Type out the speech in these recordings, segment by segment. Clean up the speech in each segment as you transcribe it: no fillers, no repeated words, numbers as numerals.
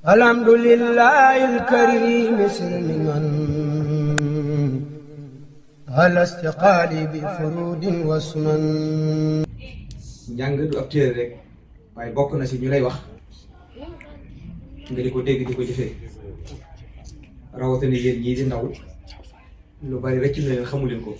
الحمد لله الكريم سلما على استقالي بفرود وسنن. njàng du ab téere rek waaye bokk na si ñu lay wax nga di ko dégg di ko jëfee rawatina yéen ñii di ndaw lu bari rek ci leen xamu leen ko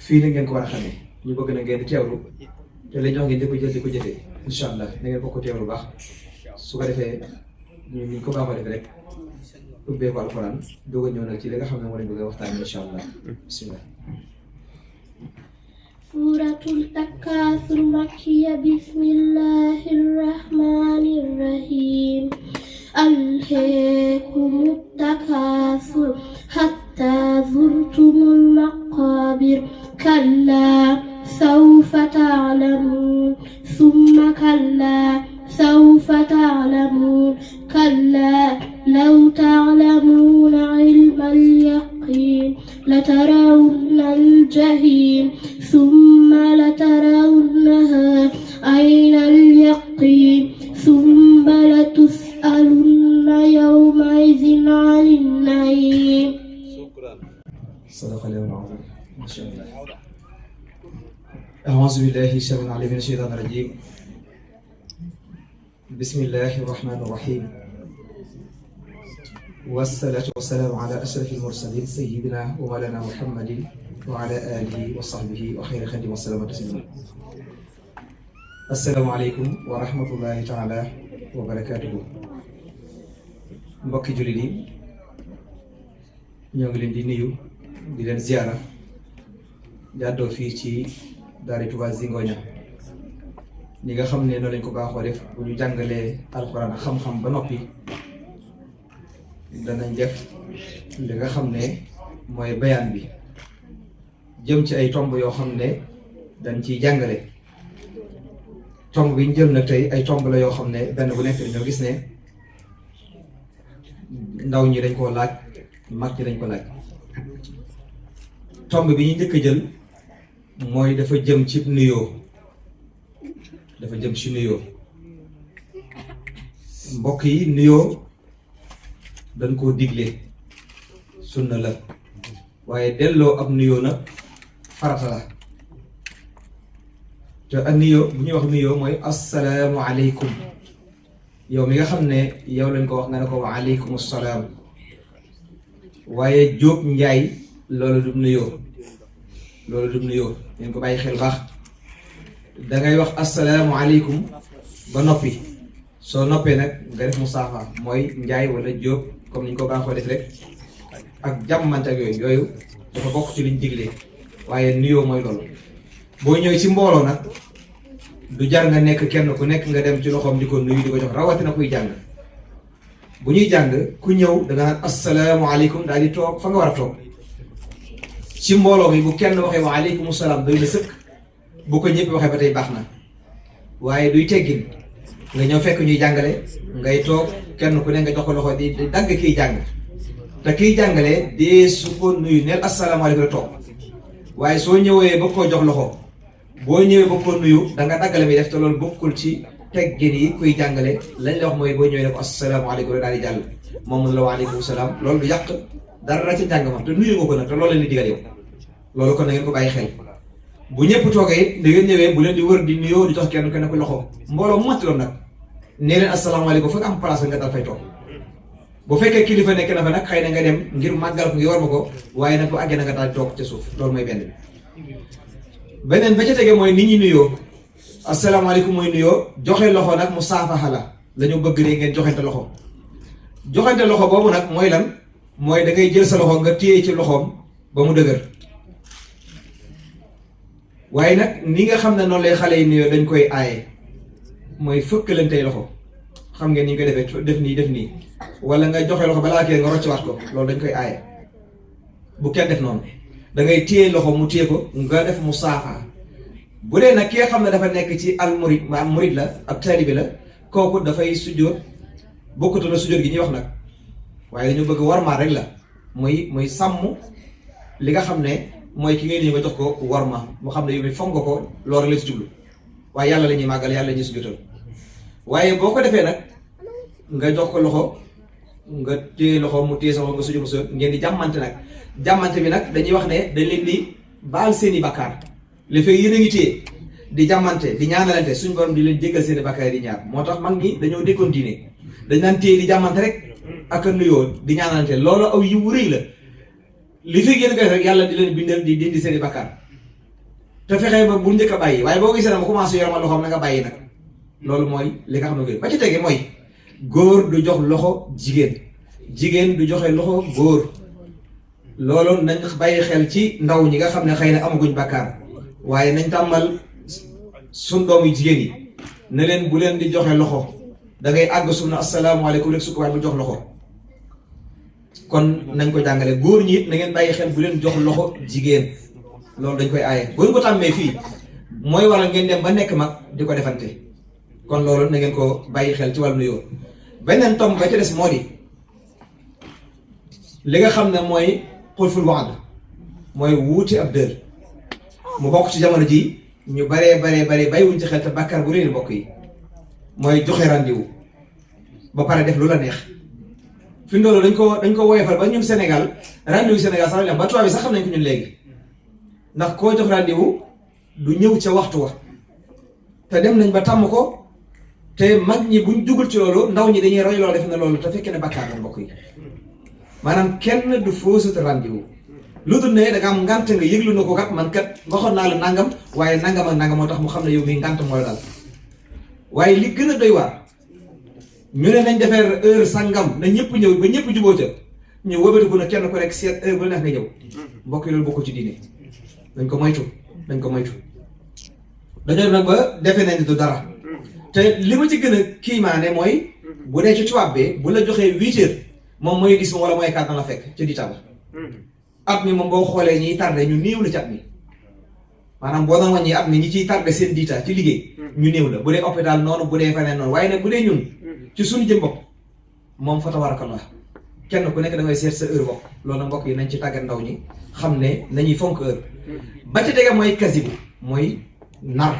fii na ngeen ko war a xamee ñu bëgg na ngeen di teewlu te lañ wax ngeen di ko jël di ko jëfee incha allah na ngeen bokk teewlu baax su ko defee ñu niñ ko baaxoo defee rek ubbee ko alxuraan doog a ñëw nag ci li nga xam ne moo lañ bëgg a waxtaan incha allah bismillah. Suratul Takasur Makkiyya. Bismillahirrahmanirrahim. Alhaakumut takasur hatta zurtumul maqabir. Kalla sawfa ta'lamun thumma kalla sawfa ta'lamun. Kalla law ta'lamuna ilmal yaqin latarawunna al-jahim ثم لترونها عين اليقين ثم لتسألن يومئذ عن النعيم. صدق الله العظيم ما شاء الله. أعوذ بالله السميع العليم من الشيطان الرجيم. بسم الله الرحمن الرحيم. والصلاة والسلام على أشرف المرسلين سيدنا ومولانا محمد وعلى آله وصحبه وخير خدمه والسلام تسليما. السلام عليكم ورحمة الله تعالى وبركاته. mbokki jullit yi ñoo ngi leen di nuyu di leen ziara jàddoo fii ci daara Touba Zingoña ñi nga xam ne noonu lañ ko baaxoo def bu ñu jàngalee alxuraan xam-xam ba noppi danañ def li nga xam ne mooy bayaan bi jëm ci ay tomb yoo xam ne dañ ciy jàngale. tomb bi ñu jël nag tey ay tomb la yoo xam ne benn bu nekk dañoo gis ne ndaw ñi dañ koo laaj mag ñi dañ ko laaj. tomb bi ñu njëkk a jël mooy dafa jëm ci nuyoo dafa jëm ci nuyoo. mbokk yi nuyoo dañ koo digle sunna la waaye delloo ab nuyoo nag farata la te ak nuyoo bu ñuy wax nuyoo mooy assalaamu aleykum yow mi nga xam ne yow lañ ko wax nga ne ko wa aleykum salaam waaye Jóob Njaay loolu du nuyoo ngeen ko bàyyi xel baax dangay wax assalaamu aleykum ba noppi soo noppee nag nga def musaafa mooy Njaay wala Jóob comme niñ ko baaxoo def rek ak jàmmante ak yooyu dafa bokk ci liñ digle waaye nuyoo mooy loolu. boo ñëwee ci mbooloo nag du jar nga nekk kenn ku nekk nga dem ci loxoom di ko nuyu di ko jox rawatina kuy jàng. bu ñuy jàng ku ñëw da nga naan asalaamaaleykum daal di toog fa nga war a toog ci mbooloo mi bu kenn waxee wa aleykum salaam doy na sëkk bu ko ñëpp waxee ba tey baax na waaye duy teggin nga ñëw fekk ñuy jàngale ngay toog kenn ku ne nga jox ko loxo di dagg kiy jàng. te kiy jàngale dee su ko nuyu neel asalaamaaleykum la toog waaye soo ñëwee ba koo jox loxo boo ñëwee ba koo nuyu da nga daggale mi def te loolu bokkul ci teggin yi kuy jàngale lañ la wax mooy boo ñëwee ne ko asalaamaaleykum la daal di jàll moom mun la waaleykum salaam loolu du yàq dara ci njàng ma te nuyu nga ko nag te loolu leen di digal yow loolu kon na ngeen ko bàyyi xel. bu ñëpp toogee it da ngeen ñëwee bu leen di wër di nuyoo di jox kenn ko loxo mbooloo mu matti loon nag nee leen asalaamaaleykum foog am place nga dal fay toog. bu fekkee kilifa nekk na fa nag xëy na nga dem ngir màggal ko ngi war ma ko waaye nag bu àggee na nga daal toog ca suuf loolu mooy benn beneen ba ca tege mooy nit ñi nuyoo asalaamaaleykum mooy nuyoo joxe loxo nag mu saafaxa la ñu bëgg de ngeen joxante loxo boobu nag mooy lan mooy da ngay jël sa loxo nga téye ci loxoom ba mu dëgër waaye nag ni nga xam ne noonu lay xale yi nuyoo dañ koy aaye mooy fëkkalantey loxo xam ngeen ni ñu koy defee def nii wala nga joxe loxo balaa kee nga rocciwaat ko loolu dañ koy aaye bu kenn def noonu da ngay téye loxo mu téye ko nga def mu saafa. bu dee nag ki nga xam ne dafa nekk ci al murid ma murid la ab taalibe la kooku dafay sujjóot bokkatu la sujjóot gi ñuy wax nag waaye dañu bëgg warmaa rek la muy sàmm li nga xam ne mooy ki ngay nii nga jox ko warma mu xam ne yow mi fonk ko loolu la ci jublu waaye yàlla la ñuy màggal yàlla la ñuy sujjóotal waaye boo ko defee nag nga jox ko loxo nga téye loxo mu téye sa loxo nga sujjóot sa ngeen di jàmmante nag jàmmante bi nag dañuy wax ne dañ leen di baal seeni bakkaar li fekk yéen a ngi téye di jàmmante di ñaanalante suñu borom di leen jéggal seeni bakkaar yi ñaar moo tax mag ñi dañoo dékkoon diine dañ naan téye di jàmmante rek ak a nuyoo di ñaanalante loolu aw yiw wu rëy la li fekk yéen a koy rek yàlla di leen bindal di dindi seeni bakkaar te fexee ba bu njëkk a bàyyi waaye boo gisee ne ma commencé yoromal loxoom na nga bàyyi nag loolu mooy li nga xam ne ba ci tege mooy góor du jox loxo jigéen jigéen du joxe loxo góor loolu nañ bàyyi xel ci ndaw ñi nga xam ne xëy na amaguñ bàkkaar waaye nañ tàmmal suñ doom yi jigéen yi ne leen bu leen di joxe loxo da ngay àgg suuf na asalaamaaleykum rek su ko waaye bu jox loxo kon nañ ko jàngale góor ñi it na ngeen bàyyi xel bu leen jox loxo jigéen loolu dañ koy aaye bu ñu ko tàmmee fii mooy waral ngeen dem ba nekk mag di ko defante kon loolu na ngeen ko bàyyi xel ci wàllu nuyoo beneen tomb ba ci des moo di li nga xam ne mooy xulful wa'd mooy wuuti ab dër mu bokk ci jamono ji ñu baree bàyyiwuñ ci xel te bàkkaar bu réy mbokk yi mooy joxe rendez-vous ba pare def lu la neex fi mu dañ ko woyofal ba ñun Sénégal rendez-vous Sénégal sax lañ am ba tubaab bi sax xam nañ ko ñun léegi ndax koo jox rendez-vous du ñëw ca waxtu wa te dem nañ ba tàmm ko te mag ñi buñ dugul ci loolu ndaw ñi dañuy roy loolu def na loolu te fekkee ne bàkkaar la mbokk yi maanaam kenn du fausset rendez-vous lu dul ne da nga am ngànt nga yëglu na ko kat man kat waxoon naa la nangam waaye nangam ak nangam moo tax mu xam ne yow mii ngànt moo la dal waaye li gën a doy waar ñu ne nañ defee heure sangam na ñëpp ñëw ba ñëpp juboo ca ñu wëbatiku na kenn ko rek seet heure ba neex nga ñëw mbokk yi loolu bokku ci diine dañ ko moytu dañoo nag ba defee nañ du dara te li ma ci gën a kiimaane mooy bu dee ci tubaab bi bu la joxee 8 heures moom mooy 10 wala mooy 4 na la fekk ca diita ba at mi moom boo xoolee ñiy tardé ñu néew la ci at mi maanaam boo doon wàññi at mi ñi ciy tardé seen diita ci liggéey ñu néew la bu dee hôpital noonu bu dee feneen noonu waaye nag bu dee ñun ci suñu jëm bopp moom fa tabarakallah kenn ku nekk da ngay seet sa heure bopp loolu mbokk yi nañ ci tàggat ndaw ñi xam ne nañuy fonk heure ba ci tege mooy kasibu mooy nar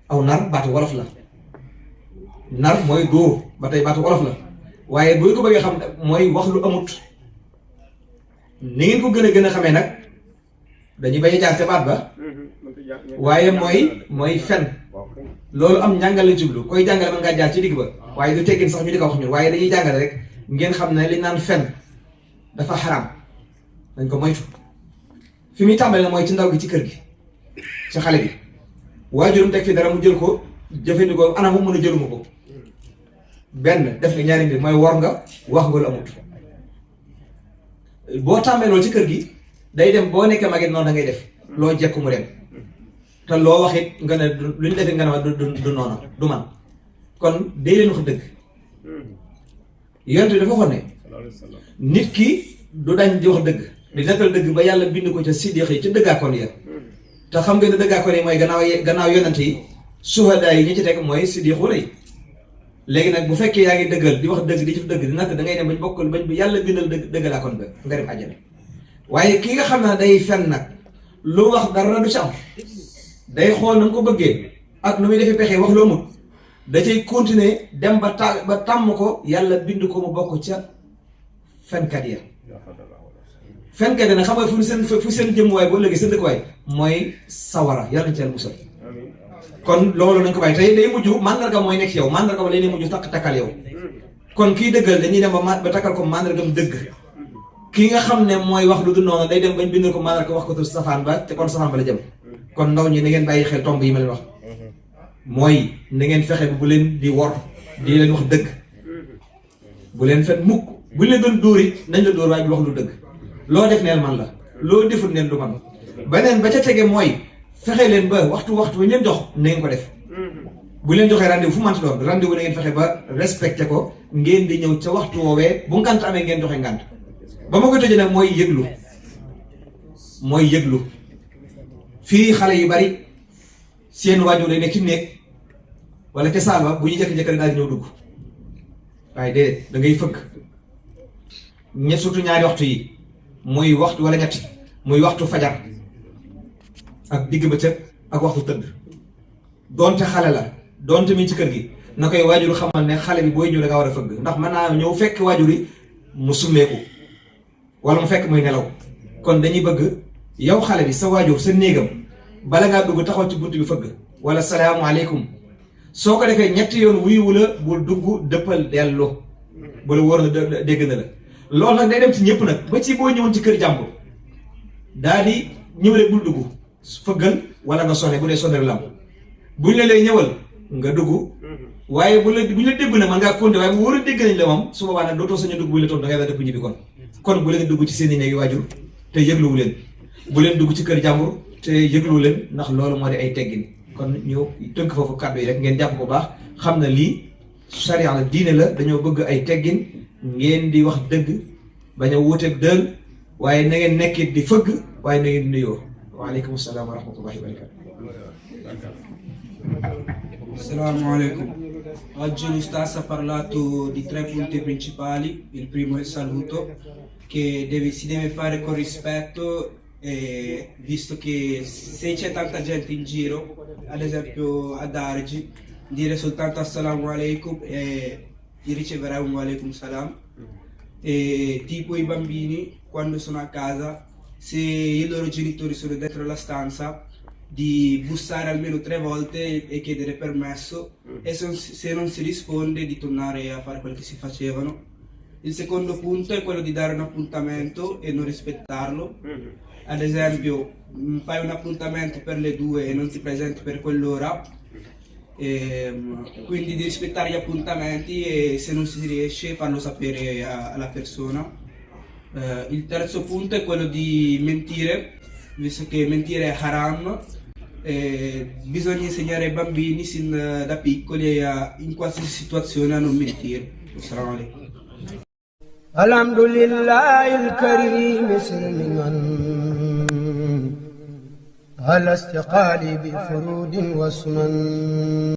aw nar baatu wolof la nar mooy dóor ba tey baatu wolof la waaye bu ko bëggee xam mooy wax lu amut ni ngeen ko gën a xamee nag dañuy bañ a jaar ca baat ba waaye mooy fen loolu am njàngale lañ jublu koy jàngale mën ngaa jaar ci digg ba waaye du teggin sax ñu di ko wax ñun waaye dañuy jàngale rek ngeen xam ne li naan fen dafa xaraam dañ ko moytu fi muy tàmbale na mooy ci ndaw gi ci kër gi ci xale bi waajuram teg fi dara mu jël ko jëfandikoo anam mu mën a jëluma ko benn def nga ñaari mbir mooy war nga wax nga lu amut boo tàmmee loolu ci kër gi day dem boo nekkee magit noonu da ngay def loo jekk mu dem te loo wax it nga ne lu ñu defee nga ne ma du noonu du man kon day leen wax dëgg yonent bi dafa waxoon ne nit ki du dañ di wax dëgg di nekkal dëgg ba yàlla bind ko ca siddiq yi ca dëggaakoon ya te xam nga ne dëggaakoon yi mooy gannaaw yonent yi suhadaa yi ñi ci teg mooy siddiqu lay léegi nag bu fekkee yaa ngi dëggal di wax dëgg di ci dëgg di natt da ngay dem bañ bokkul bañ yàlla bindal dëggalaakoon ba nga dem àjjana waaye ki nga xam ne day fen nag lu wax dara du ci am day xool na nga ko bëggee ak nu muy defee pexe wax loo mut da cay continuer dem ba tàmm ko yàlla bind ko mu bokk ca fenkat ya fenkat ya nag xam nga fu seen jëmuwaay boo léegi seen dëkkuwaay mooy sawara yàlla nañ ci yàlla musal kon loolu nañ ko bàyyi tey day mujj mandarga mooy nekk ci yow mandarga ba lay mujj takkal yow kon kii dëggal dañuy dem ba takkal ko mandargam dëgg kii nga xam ne mooy wax lu du noonu day dem bañ bindal ko mandarga wax ko tur safaan ba te kon safaan ba la jëm kon ndaw ñi na ngeen bàyyi xel tomb yi ma leen wax mooy na ngeen fexe bu leen di wor di leen wax dëgg bu leen fen mukk bu leen doon dóor it nañ la dóor waaye bi wax lu dëgg loo def neel man la loo defut neen du man beneen ba ca tege mooy fexe leen ba waxtu ba leen jox na ngeen ko def bu leen joxee rendez-vous fu manti doon rendez-vous na ngeen fexe ba respecté ko ngeen di ñëw ca waxtu woowee bu ngant amee ngeen joxe ngant ba ma ko tëjee nag mooy yëglu fii xale yu bari seen waajur lay nekk ci néeg wala ca saal ba bu ñu jëkk-jëkk daal di ñëw dugg waaye déedéet da ngay fëgg surtout ñaari waxtu yi muy waxtu wala ñetti muy waxtu fajar ak digg bëccëg ak waxtu tëdd doonte xale la doonte mi ci kër gi na koy waajur xamal ne xale bi booy ñëw da nga war a fëgg ndax mën naa ñëw fekk waajur yi mu summeeku wala mu fekk muy nelaw kon dañuy bëgg yow xale bi sa waajur sa néegam bala ngaa dugg taxaw ci bunt bi fëgg wala salaamualeykum soo ko defee ñetti yoon wuyu la bul dugg dëppal dellu bu la wóor na dégg na la loolu nag day dem ci ñëpp nag ba ci boo ñëwoon ci kër jàmbur daal di ñëw rek bul dugg fëggal wala nga sonné bu dee sonné lam buñ la lay ñëwal nga dugg waaye buñ la dégg na man ngaa konte waaye bu wóor a dégg nañ la moom su boobaa nag dootoo sañu dugg buñ la toog da ngay war a dëpp ñibbi kon bu leen dugg ci seen i néegi waajur te yëgluwu leen bu leen dugg ci kër jàmbur te yëgluwu leen ndax loolu moo di ay teggin kon ñu tënk foofu kàddu yi rek ngeen jàpp ko baax xam na lii charia la diine la dañoo bëgg ay teggin ngeen di wax dëgg bañ a wuuteeg dël waaye na ngeen nekkit di fëgg waaye na ngeen di nuyoo waaleykum salaam wa rahmatullahi wa barakatu. Assalamu alaikum. Oggi l'Ustas ha parlato di 3 punti principali. Il primo è il saluto, che si deve fare con rispetto, visto che se c'è tanta gente in giro, ad esempio ad Argi, dire soltanto assalamu alaikum e riceverai un alaikum salam. E tipo i bambini quando sono a casa, se i loro genitori sono dentro la stanza, di bussare almeno 3 volte e chiedere permesso, e se non si risponde di tornare a fare quello che si facevano. Il secondo punto è quello di dare un appuntamento e non rispettarlo. Ad esempio fai un appuntamento per le 2 e non ti presenti per quell'ora, quindi di rispettare gli appuntamenti e se non si riesce farlo sapere alla persona. Il terzo punto è quello di mentire, visto che mentire è haram. Bisogna insegnare ai bambini sin da piccoli in qualsiasi situazione a non mentire. Assalamu alaikum. Alhamdulillahil karim silman ala istiqali bi furudin wa sunan